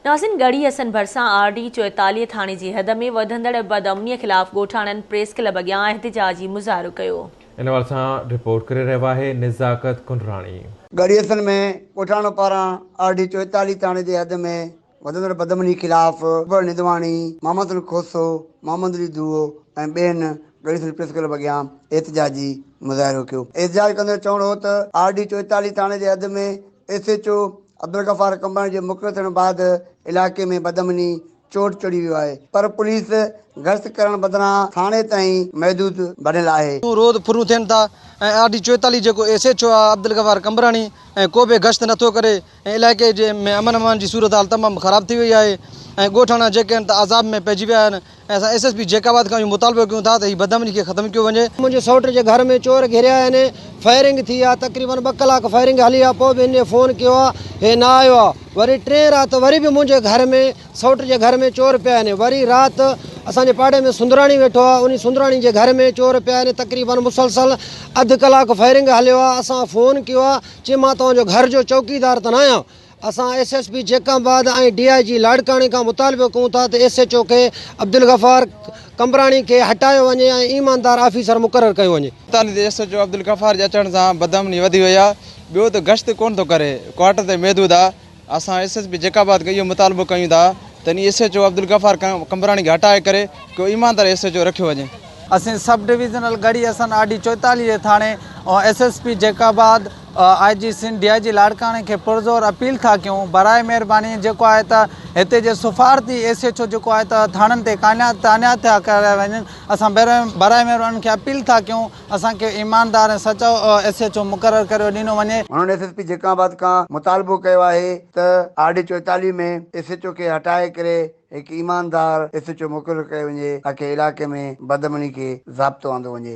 ناظرين ڳڙهي حسن ڀرسان R D 44 ٿاڻي جي حد ۾ وڌندڙ بدامني خلاف ڳوٺاڻن پريس ڪلب اڳيان احتجاجي مظاهرو ڪيو. ان حوالي سان رپورٽ ڪري رهيو آهي نزاڪت ڪنڊراڻي. ڳڙهي حسن ۾ ڳوٺاڻن پاران آر ڊي 44 ٿاڻي جي حد ۾ وڌندڙ بدامني خلاف اڪبر نندواڻي، محمد حسن کوسو، محمد علي دوئو ۽ ٻين ڳڙهي حسن پريس ڪلب اڳيان احتجاجي مظاهرو ڪيو. احتجاج ڪندڙ چوڻ هو ته آر ڊي 44 ٿاڻي جي حد ۾ S H O Abdul Ghaffar Qambrani جي مقرر ٿيڻ بعد علائقي ۾ بدامني چوٽ چڙهي ويو آهي پر پوليس گشت ڪرڻ بدران ٿاڻي تائين محدود بڻيل آهي. روز ڦرون ٿين ٿا ۽ آر ڊي 44 جيڪو ايس ايڇ او آهي عبدالغفار قمبراڻي ۽ ڪو به گشت نٿو ڪري ۽ علائقي جي ۾ امن امان جي صورتحال تمام خراب ٿي وئي آهي ۽ ڳوٺاڻا جيڪي آهن ته عذاب ۾ پئجي ويا آهن ۽ اسان ايس ايس پي جيڪب آباد کان اهو مطالبو ڪيون ٿا ته هي بدامني کي ختم ڪيو وڃي. منهنجي سئوٽ جي گهر ۾ چور گهريا آهن، فائرنگ ٿي آ، تقريبن ٻه ڪلاڪ فائرنگ هلي آ، پوء به هن ڏي فون ڪيو آ، هي نه آيو آ، وري ٽين رات وري به منهنجي گهر ۾ سئوٽ جي گهر ۾ چور پيا آهن، وري رات اسان جي پاڙي ۾ سندراڻي ويٺو آ، انهي سندراڻي جي گهر ۾ چور پيا آهن، تقريبن مسلسل اڌ ڪلاڪ فائرنگ هليو آ، اسان فون ڪيو آ، چي مان توهان جو گهر جو چوڪيدار ته نه آهيان. اسان S S P Jacobabad ۽ D I جي لاڙڪاڻي کان مطالبو ڪيون ٿا ته ايس ايڇ او کي عبدالغفار قمبراڻي کي هٽايو وڃي ۽ ايماندار آفيسر مقرر ڪيو وڃي. تان تي ايس ايڇ او عبدالغفار جي اچڻ سان بدامني وڌي وئي آهي ٻيو ته گشت ڪونه ٿو ڪري ڪوارٽر تي محدود آهي اسان ايس ايس پي جيڪب آباد کي اهو مطالبو ڪيون ٿا ته انهي S H O Abdul Ghaffar Qambrani کي هٽائي ڪري ڪو ايماندار ايس ايڇ او رکيو وڃي. اسين سب ڊويزنل ڳڙهي حسن آر ڊي 44 جي ٿاڻي ۽ S S P Jacobabad, I G Sindh, D I جي لاڙڪاڻي کي پرزور اپيل ٿا ڪيون براء مهرباني جيڪو آهي ته هتي جي سفارتي ايس ايڇ او جيڪو آهي ته ٿاڻن تي تعينات ٿيا ڪرايا وڃن اسان براء مهرباني انهن کي اپيل ٿا ڪيون اسان کي ايماندار ۽ سچو ايس ايڇ او مقرر ڪريو ڏنو وڃي. هنن ايس ايس پي جيڪب آباد کان مطالبو ڪيو آهي ته R D 44 ۾ S H O کي هٽائي ڪري هڪ ايماندار ايس ايڇ او مقرر ڪيو وڃي تاڪه علائقي ۾ بدامني کي ضابطو آندو وڃي.